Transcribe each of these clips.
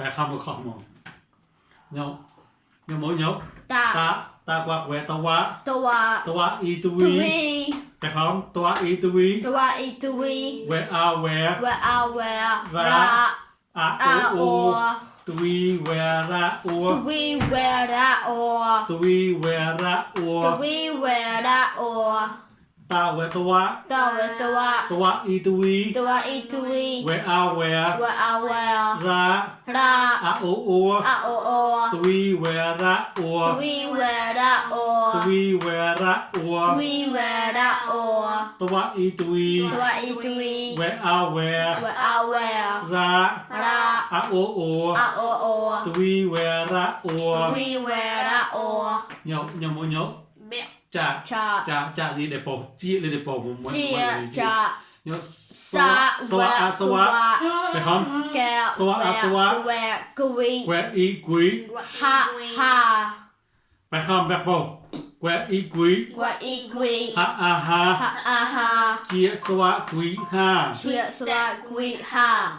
phải không có không mồm nhậu nhậu mỗi nhậu ta ta quạt quẹt toa toa itui phải không toa itui where ra ra o tui where ra o tui where ra o ta where toa itui where ra o tui where ra o tui where ra o toa itui where ra o tui where ra o nhậu nhậu mỗi nhậu chả gì để bỏ chia lên để bỏ một món nhậu xoa phải không xoa que y quý phải không bạc bầu que y quý ha chia xoa quý ha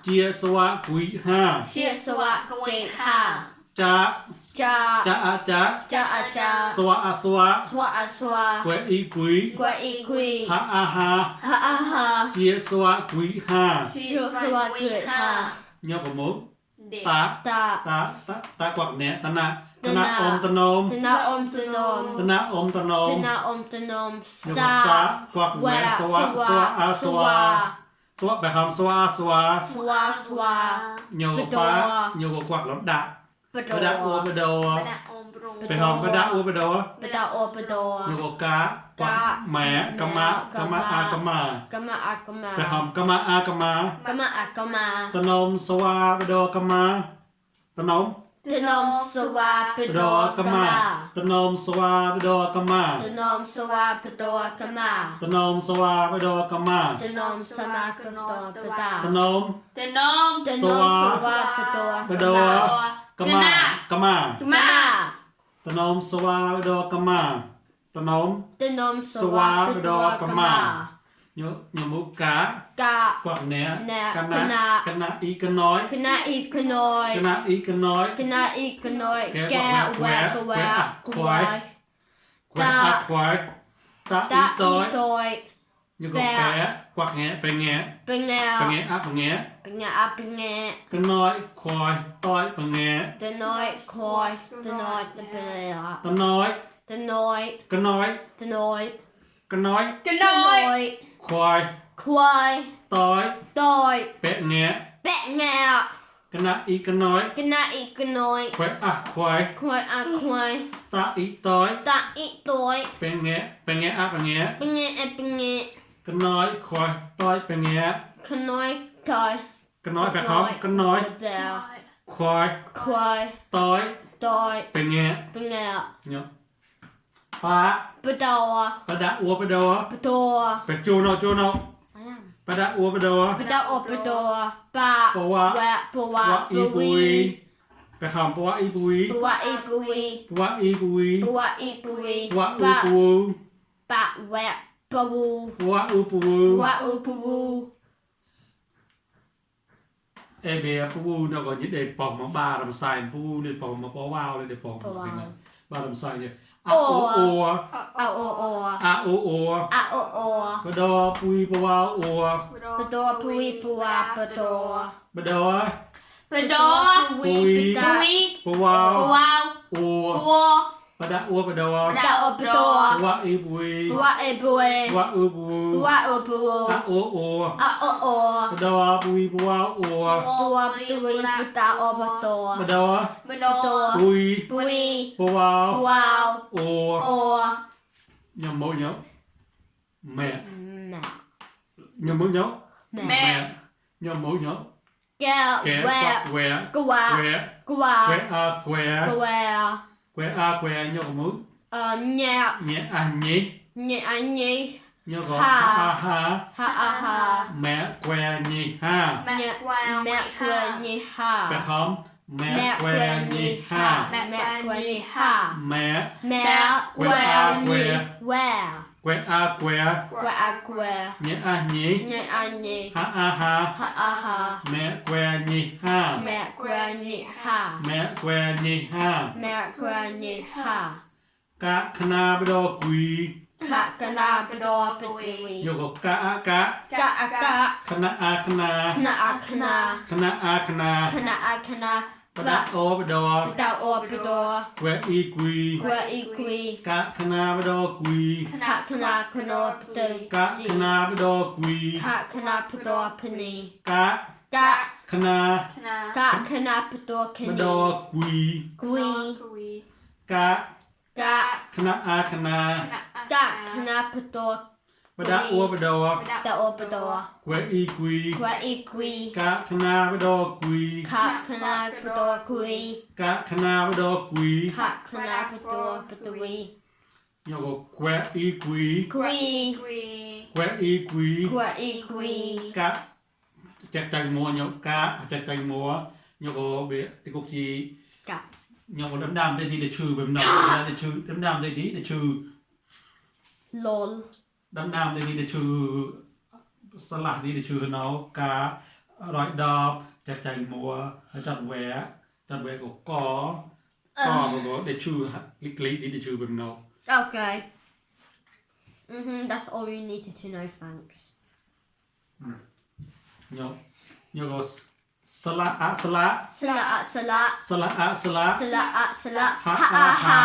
chia xoa quý ha cha xoa que y quý ha chia xoa quý ha nhớ có mốt ta quạt nè ta na ôm ta nôm sa quạt nè xoa phải không xoa nhiều có quạt lắm đạ ô bê đồ phải không bê đồ nhiều có cá quạt mẹ cama phải không cama ta nôm xoa bê đồ cama ta nôm xoa bê đồ cama ta nôm xoa bê đồ cama xoa bê đồ ta nôm xoa bê đồ cama ta nôm cama ta nôm xoa bê đồ cama ta nôm xoa bê đồ cama nhớ mũ cá quạt nè cana y cân nói khoái ta y tối như có bé quạt nghe áp nghe cân nói khoai tối bằng nghe ta nói khoai tối bé nghe cana y cân nói khoai ta y tối bé nghe áp nghe cân nói khoai tối bé nghe cân nói phải không cân nói khoai tối bé nghe nhớ ba đã ua bê đồ bê chô nào ba đã ua bê đồ wa y bùi phải không wa y bùi wa u bù ê bè bù nó còn những đề bỏng mà ba làm sai bù để bỏng mà bỏ vào để bỏng gì này ba làm sai vậy a o bê đồ bùi bò vào bùi bò bùi bò vào ba đã ua bê đồ wa y bùi wa u bù a o bê đồ bùi bò vào bê đồ bùi bò vào nhầm mỗi nhớ mẹ nhầm mỗi nhớ mẹ nhầm mỗi nhớ kẻ que nhớ có mũi nhẹ nhớ có ha mẹ que nhị ha phải không mẹ que nhị ha mẹ que แวอาแคว Where I wear. เนอาเน Nye anye. ฮาอาฮา Ha aha. แม่แควนี่ห้า Mẹ granny ha. แม่แควนี่ห้า Mẹ granny ha. กะคณาบดอกุย Ka kana bdo pedui. โยกกะอากะ Ka aka. คณะอาคณา Kana akana. คณะอาคณา Kana akana. ปะดะโอบดอ Da o bdo. แวอีกุย Kwa ikui. กะคณาบดอกุย Ka kana kono pedui. กะคณาบดอกุย Ka kana bdo pani. กะ Ka คณา ka kana bdo บ kani. ดอกุย Gui. กะ Ka คณะอาคณา ka kana bdo ปะดะโอบดอ da o bdo. แวอีกุย Kwa ikui. กะคณาบดอกุย Ka kana bdo kui. กะคณาบดอกุย Ka kana bdo pedui. โยกแควอีกุย Kui. แควอีกุย Kwa ikui. กะจักจังมัวโยกะจักจังมัวโยกเบติกุกจี Ka. โยกดำๆได้ดีได้ชื่อแบบนั้นได้ชื่อดำๆได้ดีได้ชื่อ Lol. ดำๆได้ดีได้ชื่อสลัดดีได้ชื่อเนาะกะร้อยดอกจักจังมัวจัดแหวก็กอก็ได้ชื่อลิกๆดีได้ชื่อแบบนั้น Okay. That's all you needed to know, thanks. โยกสละอะสละ Sala at sala. สละอะสละ Sala at sala. Ha, Ha ha, ha.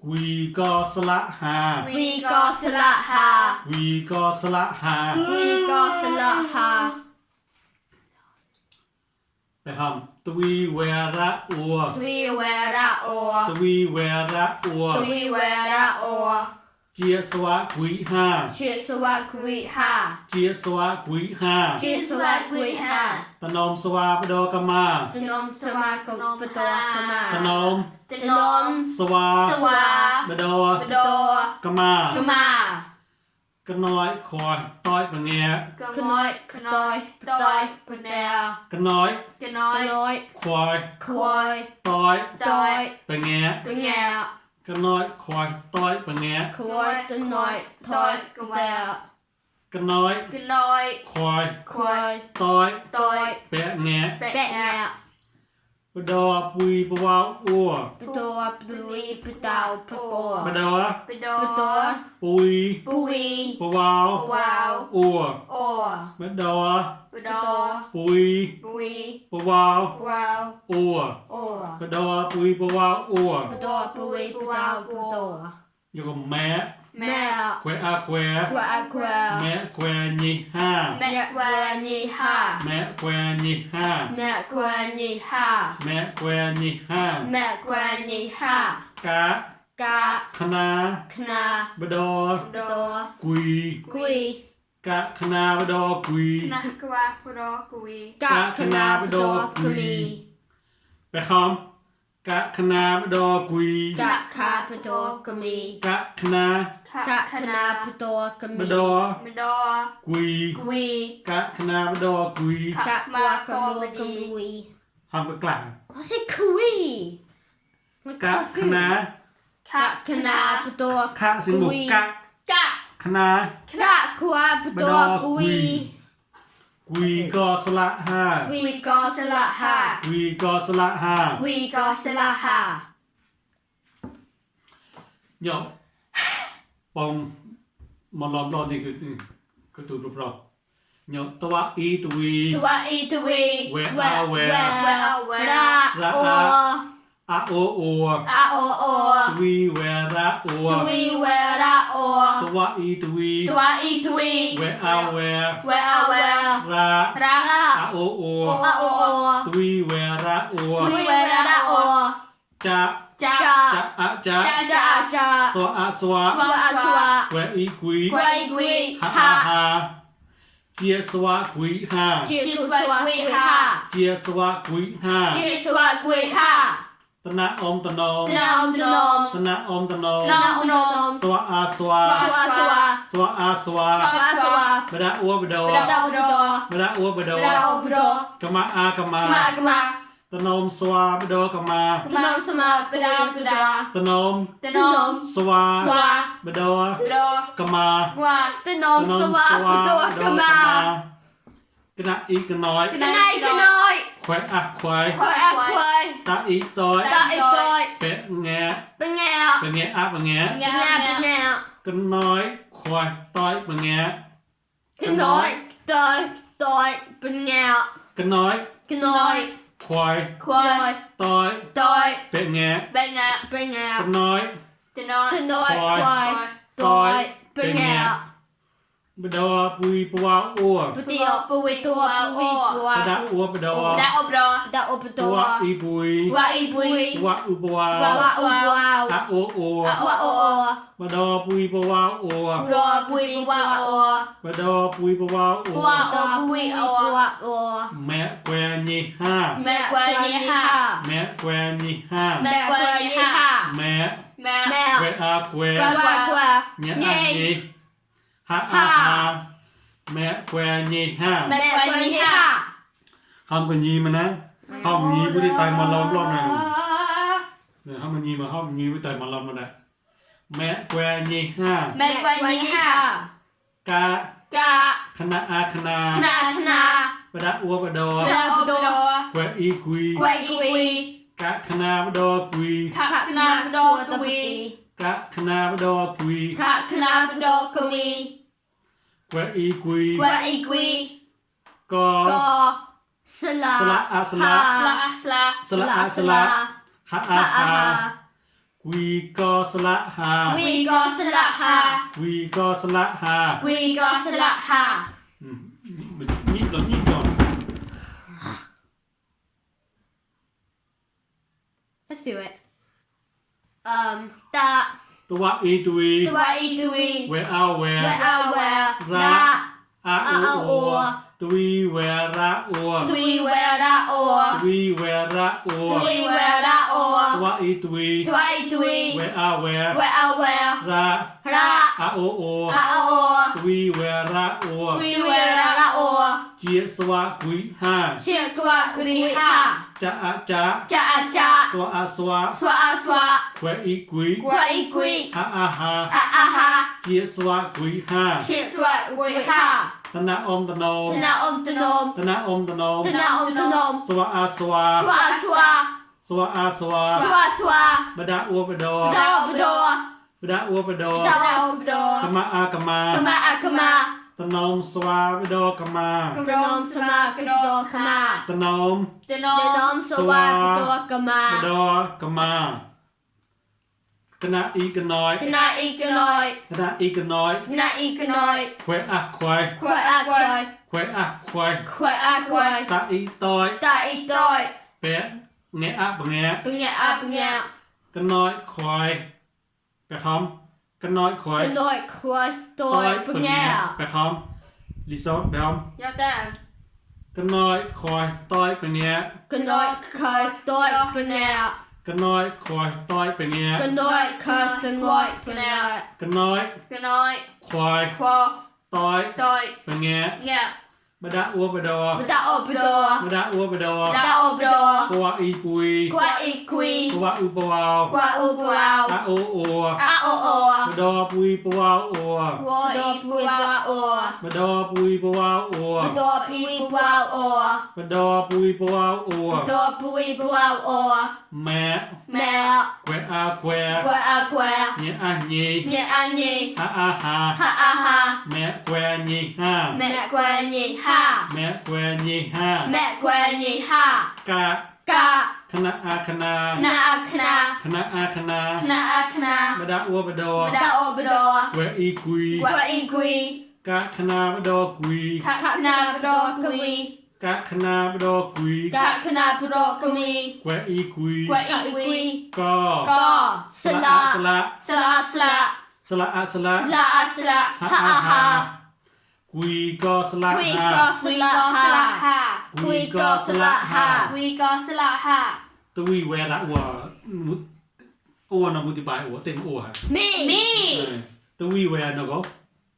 วีก็สละหา We got sala ha. วีก็สละหา We got sala ha. ไปทำตวีเวระอัว We wear that ต or. วีเวระอัว We wear that or. เจียสวะกุยห้า Cheers to what we ha. เจียสวะกุยห้า Cheers to what we ha. ตะนอมสวาปดอกามา The nom to my go ตะ kama. นอม The nom สวา sawa. ปดอ Do. กามา Kama. กะน้อยคอยต้อยปะเงีย Kanoi. Kanoi. Doi. Panel. กะน้อย Kanoi. ควาย Koi. ต้อย Doi. ปะเงีย Bring out. กะน้อยควายต้อยปะเงีย Koi. The night. Toi. There. กะน้อยควาย Koi. ต้อย Doi. แปะเงีย Bet out. ปดอปุยปะวาวอัว Bedor. Bedui. Bedau. Bedor. ปดอ Bedor. ปุย Bui. ปะวาว Wow. อัว Or. ปดอ Bedor. ปุย Bui. ปะวาว Wow. อัว Or. ปดอปุยปะวาวอัว Bedor. Bui. Bedau. Bedor. อยู่กับแม่ Mẹ. แควอาแคว Qua. Qua. แม่แควนี่ห้า Mẹ. Qua. Ni ha. แม่แควนี่ห้า Mẹ. Qua. Ni ha. แม่แควนี่ห้า Mẹ. Qua. Ni ha. กะ Ka. คณา Kna. บดอ Bedor. กุย Gui. กะคณาบดอกุย Ka. Kna. Bedor. Kumi. ไปคำกะคณาบดอกุย Ka. Ka. Bedor. Kumi. กะคณา Ka. Kna. Bedor. บ Kumi. ดอกุย Gui. กะคณาบดอกุย Ka. Qua. Bedor. Kumi. ทำไปกลาง I said kui. กะคณา Ka. Kna. Bedor. คะสิบุกกะ Ka. คณา Ka. Qua. Bedor. Gui. กุยก็สละห้า We got sala ha. กุยก็สละห้า We got sala ha. เดี๋ยวปองมาล้อมรอบนี่คือตัวรูปรอบเดี๋ยวตัวอีตัววี Tua i tui. Where Where. are where? Ra. Ra. O. อะโอโอ A o o. ตัววีเวระโอ Tui where ra o. ตัวอีตัววี Tua i tui. เวอาเว Where a where. ระ Ra. อะโอโอ A o o. ตัววีเวระโอ Tui where ra o. จะ Ja. จะอะจะ Ja ja. สวะสวะ Swa swa. เวอีกุย Gui gui. ฮา Ha. ฮาเจียสวะกุยฮา Cheers swa gui ha. เจียสวะกุยฮา Cheers swa gui ha. ตนะอมตนอม Nom nom. ตนะอมตนอม Nom nom. สวะอาสวะ Swa swa. สวะอาสวะ Swa swa. บดาอัวบดอ Bedau bedor. บดาอัวบดอ Bedau bedor. กะมะอากะมา Gma gma. ต ตะนมสวาบดอกมา ตะนมสมากุยกุดา ตะนม ตะนม สวา สวา บดอกมา วาตะนมสวากุดกมาก ระอีกน้อย กนายกน้อย ควายอะควาย ควายควาย ตาอีต้อย ตาอีต้อย เปะแงะ เป็นแง เป็นแงะอะเป็นแงะ เป็นแงเป็นแง กันน้อยควายต้อยเป็นแงะ กันน้อยต้อยต้อยเป็นแง กันน้อย กันน้อย ควาย ควาย ต้อย ต้อย เป็นแงะ เป็นแงเป็นแง กันน้อย กันน้อยควายต้อยเป็นแง บดอปุยปวาอ้ว ปฏิโอปุยตัวปุยตัว บดาอ้วบดอ ดาอบรอดาอบตั ตัว วอีปุยว าอีปุยว ะอุปวาว าอุวาว อะโอโอ วาโอบ ดอปุยปวาอ้ว รอปุยวาโอบ ดอปุยปวาอ้ว วาโอปุยโอวาโอ แม่แกวนี่ห้า แม่ควายนี่ค่ะ แม่แกวนี่ห้า แม่ควายนี่ค่ะ แม่ แม่ แกวอาแกว ควาย เนี่ยอันนี้ฮะอาฮาแม่แกวนี่ห้า แม่ควายนี่ค่ะ ทำกันยีมานะห้องยีผู้ที่ตายมาล้อมรอบนะเนี่ยห้องมันยีมาห้องยีผู้ที่ตายมาล้อมมานะแม่แกวนี่ห้า แม่ควายนี่ค่ะ กะ กะ คณะอาคณา คณะคณะ บดาอ้วบดอ ดาอบดอ แกวอีกุย ควายกุย กะคณะบดอกุย ขะคณะดอกุย กะคณะบดอกุย ขะคณะดอกุย แกวอีกุย ควายกุย ก็ ก็สละ สละอาสละ สละสละ สละอาสละฮะอาฮากุยก็สละฮา วีก็สละหา กุยก็สละฮา วีก็สละหา นี่ก่อนนี่ก่อน Let's do it. Da ตัวอีตุย ตัวอีตุย เวอาเว เวอาเวดา อาโอตุยเวระโอ ตุยเวราโอ ตุยเวระโอ ตุยเวราโอ ตัวอีตุย ตัวอีตุย เวอาเว เวอาเว ระ รา อาโอโอ อาโอ ตุยเวระโอ ตุยเวราโอ เจียสวะกุยห้า เชียสวะกุริฮา จะอาจะ จะอาจะ สวะอาสวะ สวะอาสวะ แควอีกุย กวอีกุย ฮาอาฮา อาอาฮา เจียสวะกุยห้า เชียสวะกุยฮา ตนะอมตโน ตนาอมตนม ตนะอมตโน ตนาอมตนม สวะอาสวะ สวะอาสวะ สวะอาสวะ สวะสวะ บดาอัวบดอ ดาวบดอบ ดาอัวบดอ ดาวบดอก มะอากมาก มาอากมา ตนมสวะบดอกมา ตนมสมากระโดกมา ตนม ตนมสวากระโดกมา บดอกมากนะอีกน้อย กนาอีกน้อย กนะอีกน้อย กนาอีกน้อย แควอะควาย ควายอาควาย แควอะควาย ควายอาควาย ตาอีต้อย ตาอีกต้อย แปะแงะอะบะแงะ เป็นไงอาเป็นไง กันน้อยควายไปคำกันน้อยควาย กันน้อยควายต้อยเป็นไง ไปคำลิซอดไปค ยอดได้ ำกันน้อยควายต้อยไปเนี้ย กันน้อยควายต้อยเป็นไง กันน้อยควายต้อยไปเนี้ย กันน้อยควายต้อยเป็นไง กันน้อย กันน้อย ควาย ควาย ต้อย ต้อย ไปเนี้ย เงี้ย บดาอัวบดอ บดาอบดอบ ดาอัวบดอ ดาอบดอ กัวอีปุย กว่าอีกคุย กัวอุปวาว กว่าอุปวาว อาโอโอ อาโอโอบ ดอปุยปวาวโอ วออีปุยปวาโอบ ดอปุยปวาวโอ ดอปุยปวาโอบ ดอปุยปวาวโอ ดอปุยปวาโอ แม่ แม่ แควอาแคว กว่าอาแคว เนี่ยอันนี้ เนี่ยอันนี้ ฮาอาฮา ฮาอาฮา แม่แควนี่ห้า แม่แควนี่ห้า แม่แควนี่ห้า แม่แควนี่ห้าก ะ กะ คณะอาคณา คณะอาคณะ คณะอาคณา คณะอาคณะ บดาอัวบดอ ดาอบดอ แควอีกุย กว่าอีกุย กะคณะบดอกุย ขะคณะบดอกุย กะคณะบดอกุย กะคณะบดอกุย แควอีกุย กว่าอีกุย ก็ ก็สละ สละ สละสละ สละอาสละ สละสละฮาอาฮา กุยก็สละ คุย ฮา ก็สละฮาคุยก็สละฮา คุยก็สละฮะ ตุยเวละอัวมุอัวนะมุติบายอัวเต็มอัวฮะ me มี ตุยเวนะก็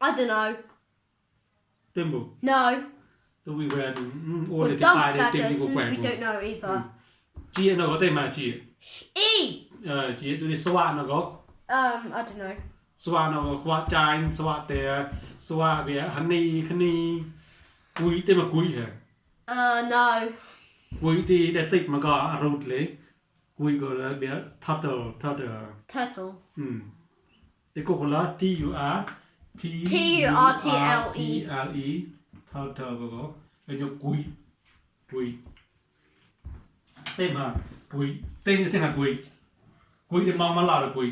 I don't know เต็มบุ no ตุยเวอัว we're เต็ม dumb ปลายเต็ม seconds ที่กูแขวน we don't know either chị nó có tên mà chị E. chị tôi đi xóa nó có I don't know. xóa nó có khóa chai xóa tè xóa về honey quý tên mà quý hả No. quý thì để tích mà có rút lấy quý gọi là bé turtle để cô gọi là Turtle. turtle có cái nhóc quý tên mà quý tên sẽ là quý để mong mà là quý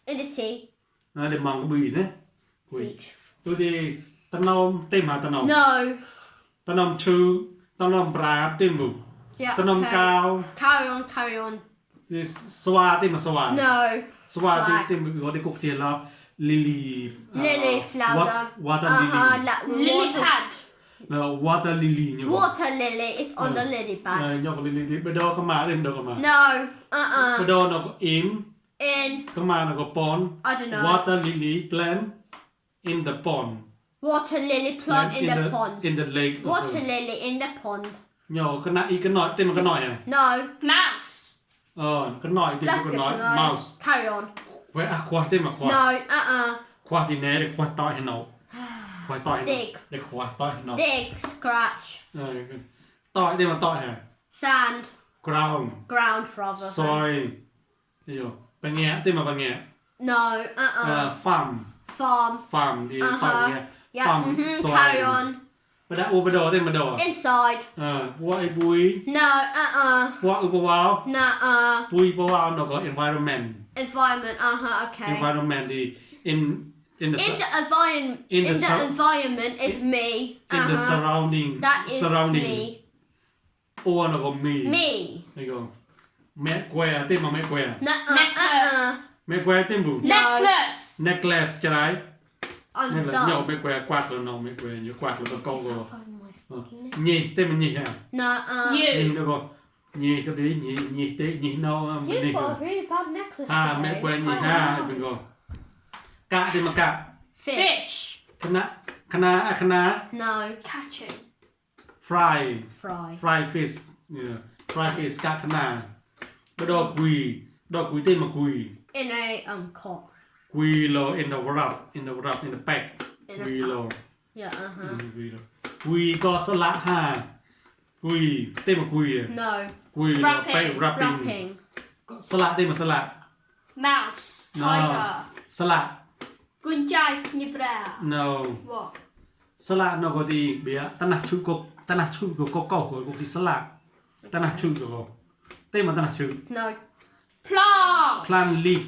In the sea. để mong cái bì thế quý Beach. tôi đi tân nông tên mà tân nông No. tân nông chư tân nông bra tên bù Yeah. tân nông okay. cao Carry on. thì xóa tên mà xóa No. xóa tên bù gọi để cục tiền là lily Lily flower. water lily Lily pad. water lily như vậy Water lily. It's on the lily pad. nhóc lily thì bây giờ có mà đây đâu có mà No. bây giờ nó có In. có mà nó có pond I don't know. water lily plant in the pond Water lily plant in the pond. in the lake Water lily in the pond. nhỏ cái nọi tên mà cái nọi à No. Mouse. cái nọi thì That's cái good to nọi know. mouse Carry on. khoa tên mà khoa No. khoa thì nè để khoa tỏi hay nấu khoa tỏi Dig. để khoa tỏi hay nấu Dig. Scratch. tỏi tên mà tỏi hả Sand. ground Ground rather. soil thấy chưa bà nghe tên mà bà nghe No. farm Farm. thì tỏi nghe Yeah. farm soil Carry on. bà đã u bà đồ tên bà đồ Inside. qua ai bùi No. qua u bà vào No. bùi bà vào nó có environment Environment. Okay. environment thì in the In the environment. in In the the environment is me. in the surrounding That is surrounding me. ô nó có me Me. đây có mẹ que tên mà mẹ que No. Necklace. mẹ que tên bù No. Necklace. necklace cho đấy I'm nên là done. nhậu mẹ que quạt rồi nó mẹ que nhớ quạt rồi nó câu Is that rồi from my fucking neck? nhì tên mình nhì hả No. nhì You. nó có nhì cái tí nhì tế nhì nó mình nhì You've got a really bad necklace. mẹ today. que nhì Oh, ha wow. mình có cá tên mà cá Fish. khana No. Catching. fry Fry. fish fry fish cá khana cái đó quỳ tên mà quỳ In a cot. quỳ lo in the wrap in the pack In a quỳ lo Yeah. quỳ có sả lạ ha quỳ tên mà quỳ No. quỳ là Wrapping. pack wrapping Wrapping. sả lạ tên mà sả lạ Mouse. No. Tiger. sả lạ Gunjai Knibra. no What? sả lạ nó có gì bia tanah chu có câu của cái sả lạ tanah chu có tên mà tanah chu No. Plant. plant leaf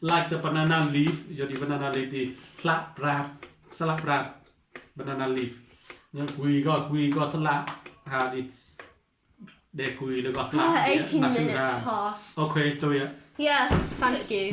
like the banana leaf jadi banana leaf thì sả lạ prat banana leaf nhưng quỳ có sả lạ ha thì để quỳ được gặp lại 18 minutes past. ok tôi ạ Yes, thank you.